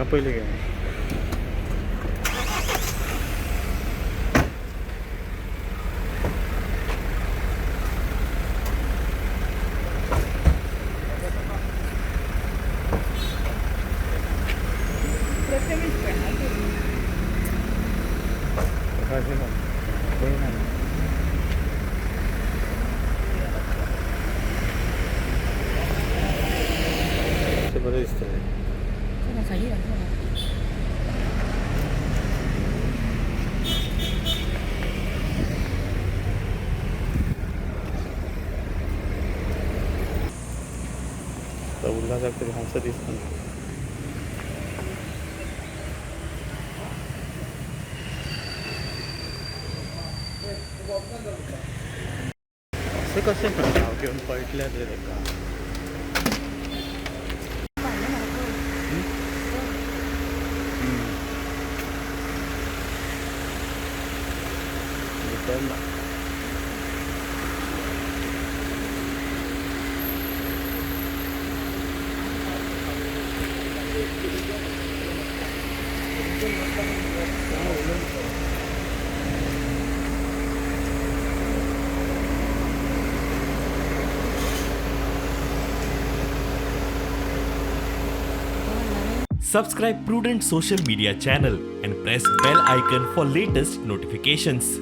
हाका पयलीं घे. ते बरें दिसतलें. तर उल्हासाक तरी हांसत दिसता. अशें कशें पण नांव घेवन पळटलें रे ताका. भितर ना. Subscribe Prudent Social Media channel and press bell icon for latest notifications.